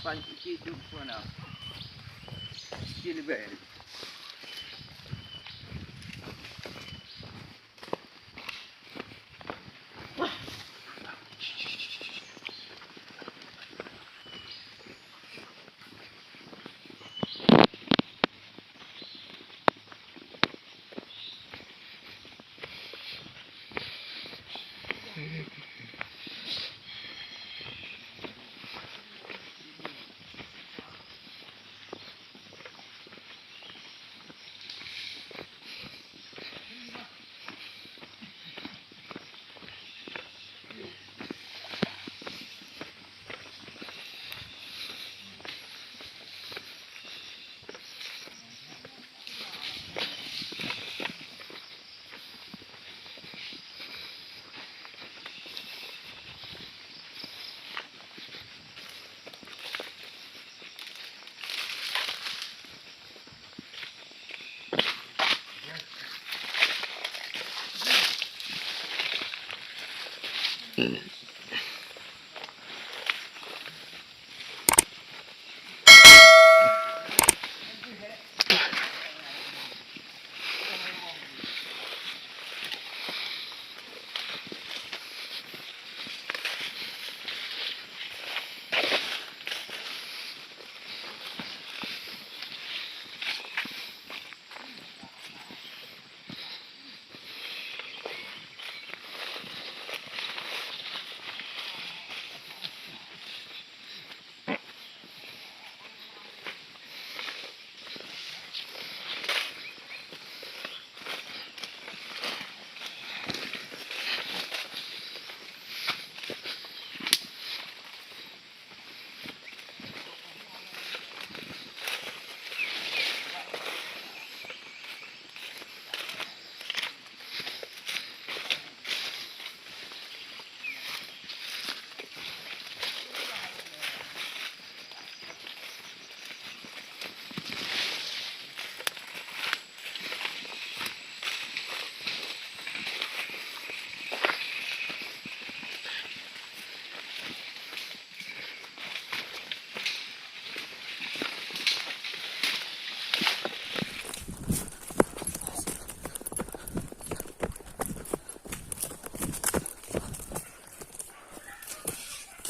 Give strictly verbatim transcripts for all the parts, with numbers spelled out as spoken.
Panci tu pun nak. Silver.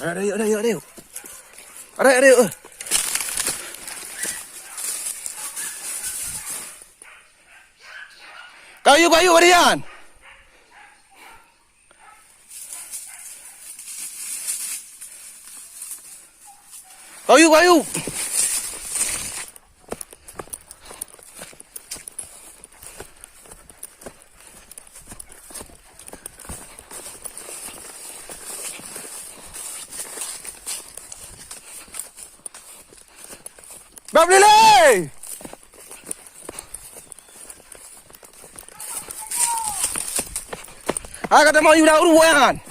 Ayo, ayo, ayo, ayo. Ayo, ayo, ayo. Kayu, kayu, Rian. Kayu, kayu. Bab lilai! Hai, kata mau yu dah urus, Wan.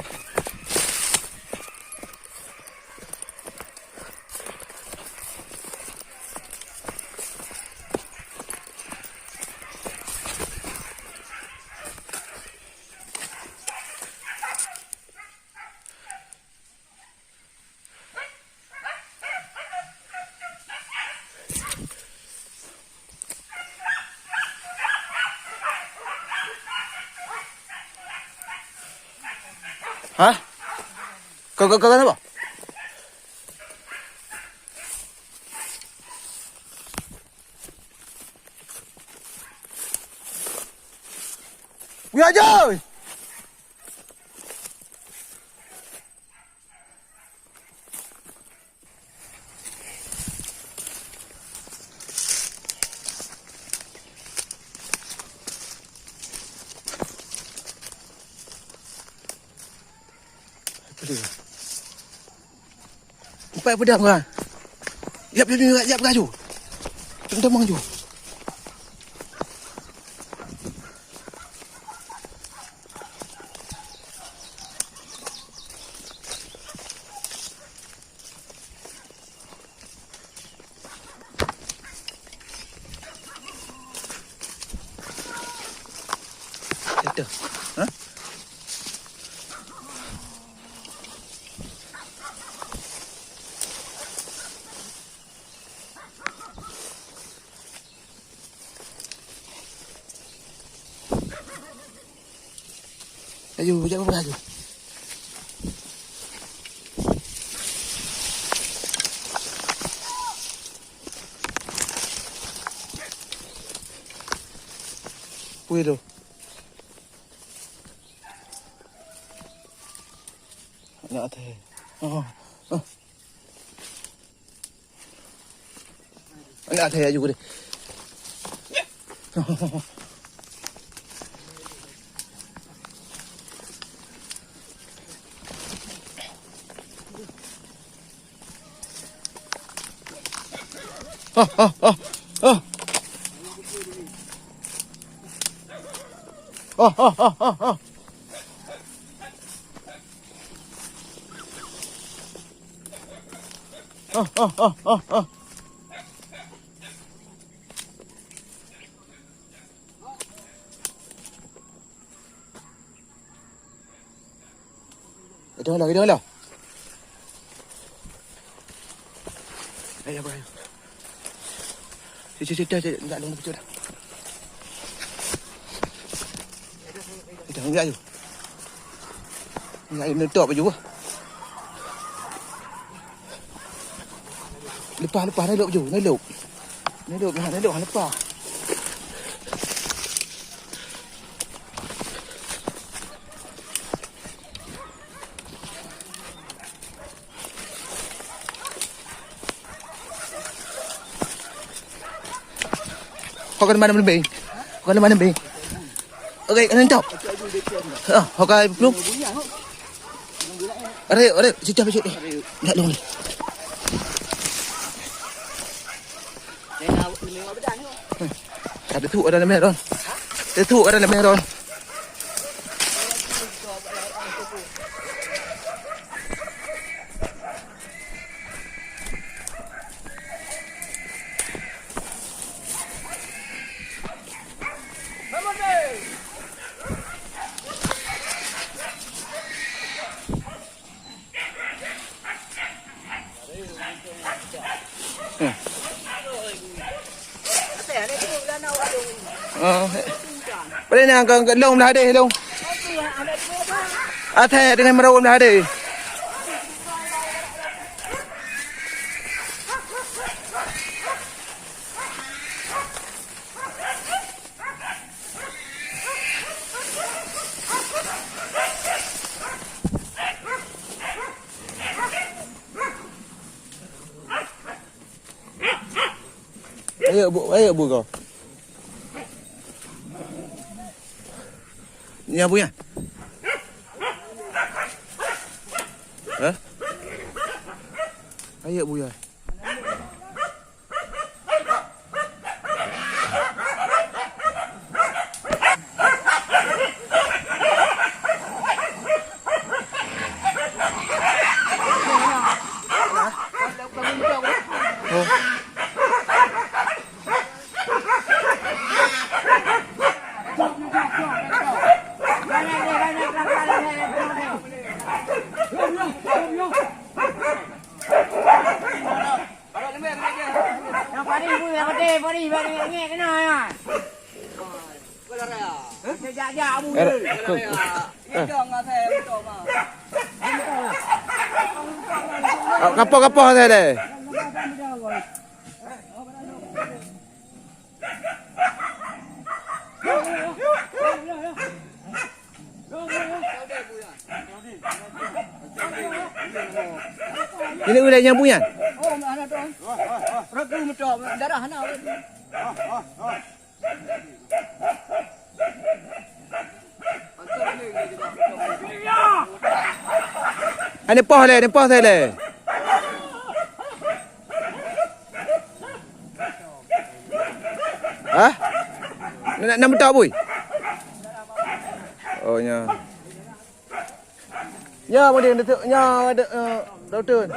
Hah? Kau, kau, kau kenapa? Wih, aja! Empat pedang, kan? Yap, yap, yap, yap, laju. Tendang maju. Itu. Ha? Laju, jak beurah laju. Pui tu. Nak até. Oh, oh. Anak saya juga deh. Ah, ah, ah, ah. Ah, ah, ah, ah, ah. Ah, ah, ah, ah, ah. Itu lah, itu lah. Ayo, ayo. Cek, cek, cek, cek, enggak lôn picok dah. Dah, enggak laju. Enggak laju, nutup laju. Lepas, lepas, naik lok laju, naik lok. Naik lok, naik lok, lepas. Ho ka mana lebih? Ho ka mana lebih? Okey, kena top. Ah, ho ka belum? Are, are, situ apa situ? Nak dong ni. Ada tu, ada lemah ron. Ada tu, ada lemah ron. Ah. Boleh nak kau, kau long belah deh, long. Até dengan merawa belah deh. Ayo bu, ayo bu kau. Ni apa ya? Hah? Ayo bu ya. Kapoh-kapoh saya deh. Ini wilayah nyambung ya? Oh, mana tu? Ragu betul, darah nak. Ini poh le, ini poh le. Hah? Nak, nak meutok bui? Oh, nya. Nya, Madin, nya, ada, eh, Dautun.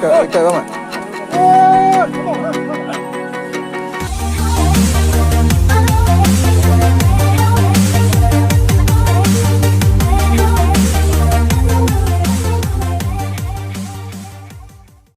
Kak, kak, kak, kak.